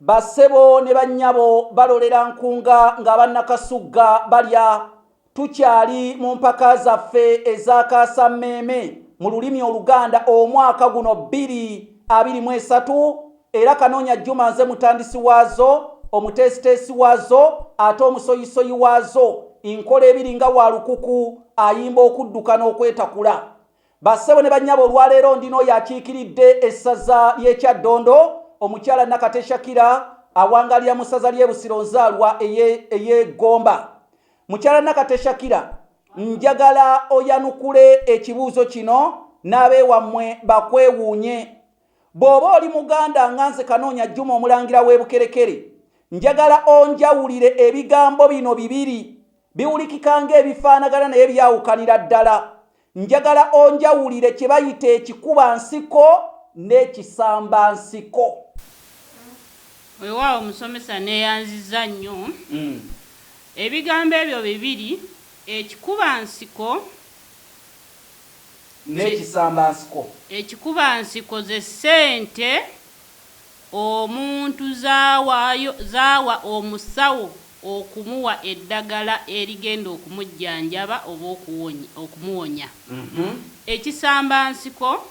Bassebo ne bannyabo balolera nkunga ng'aba Nakasugga balya. Tukyali mu mpaka zaffe eza Kaasammeeme mu lulimi Oluganda omwaka guno 2023 era Kanoonya Juma nze mutandisi waazo, omuteesiteesi waazo ate omusoyisoyi waazo. Nkola ebiri nga wa lukuku ayimba okudduka n'okwetakula. Bassebo ne bannyabo olwaleero ndi n'oyo akiikiridde essaza ly'e Kyaddondo, omukyala Nakate Shakira awangalira mu ssaza ly'e Busiro nzaalwa ey'e Gomba. Mukyala Nakate Shakira, njagala oyanukule ekibuuzo kino n'abeewammwe bakwewuunye. Bw'oba oli Muganda nga nze Kanoonya Juma Omulangira w'e Bukerekere, njagala onjawulire ebigambo bino bibiri. Biwulikika ng'ebifaanagana naye byawukanira ddala. Njagala onjawulire kye bayita ekikuba nsiko n'ekisamba nsiko. Wewaawo musomesa neyanziza nnyo. Ebigambo ebyo bibiri ekikuba nsiko N'ekisamba nsiko. Ekikuba nsiko ze ssente Omuntu z'awaayo, z'awa omusawo okumuwa eddagala erigenda okumujjanjaba oba okuwonya, okumuwonya. Ekisambansiko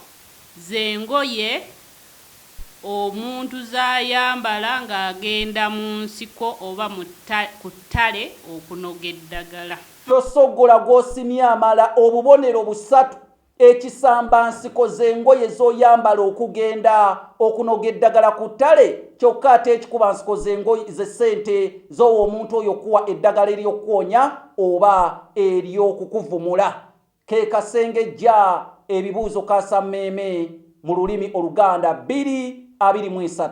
ze ngoye omuntu z'ayambala ng'agenda mu nsiko oba mu tta, ku ttale okunoga eddagala. Tosogola gw'osimye amala obubonero busatu Ekisambansiko z'engoye z'oyambala okugenda okunoga eddagala ku ttale kyokka ate ekikubansiko ze ssente z'owa omuntu oyo okukuwa eddagala ery'okukuwonya oba ery'okukuvumula. Ke kasengejja ebibuuzo kaasammeeme mu lulimi Oluganda 2023.